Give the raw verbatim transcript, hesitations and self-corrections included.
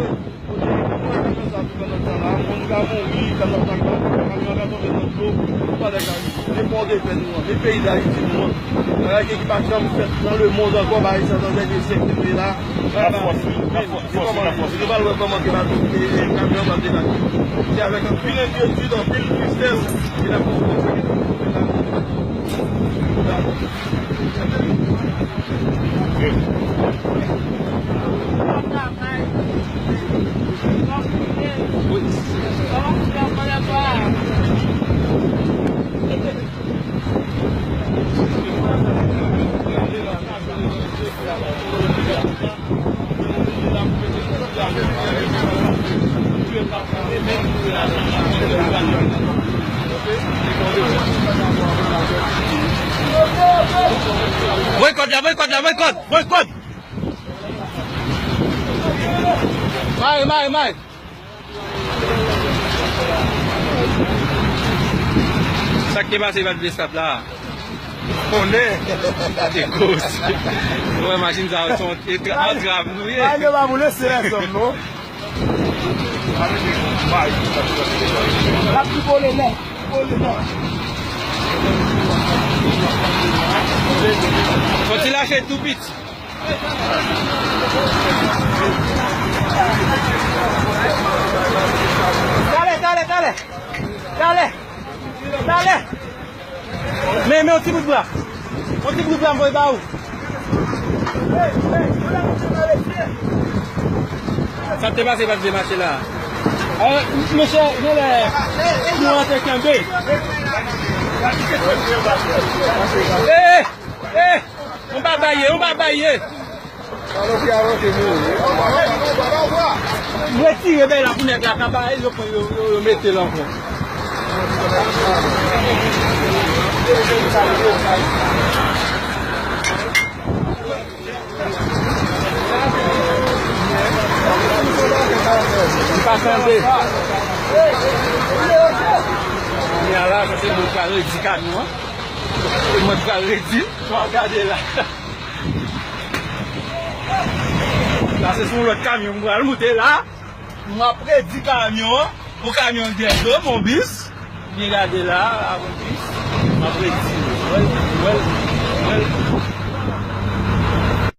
Kote nou wè kamyon sa tou nan lòt sa la, moun ka mouri, kamyon sa ka, kamyon ka tonbe nan dlo, nou pa lè ka rive. Men pò de pè nou an, men peyi Dayiti nou an. Bagay ki pa janm fèt nan lemonn ankò, bagay sa nan dènye syèk nou ye la. Bagay la, nou pral wè kòman ke bato, e, e, kamyon va debake. Se avèk anpil enkyetid, anpil tristès ke n ap konsidere sa ki te pase la. Voye kòd la, voye kòd la, voye kòd, voye kòd. Mare, mare, mare. Sa k te pase Vat Blesap la? Konnen. Sa te koz. Ou wè machin sa yo se yon entra-, antrav nou ye. Ay, yo pa boule, se lèzòm, non. L ap tripole nèt, tripole nèt. Fò ti lache tou piti. Talè, talè, talè. Talè. Talè. Men, men yon ti bout bra. Yon ti bout bra m voye ba ou. Sa te pase pa t vle mache la. Ah, mesye, genlè, nou antre kenbe. Eh, eh, eh. On pa baye, on pa baye. Retire bèy la pou nèg la ka bay, yo pran, yo, yo, yo mete l ankò. Li pa tande. Kounye a la, se mwen k pral redi kamyon an. Se mwen k pral redi. W ap gade la. La, se sou yon lòt kamyon m pral moute la. M ap redi kamyon an. Yon kamyon dèyè do m, yon bis. Byen gade la, avyon bis. M ap redi. Wè, wè.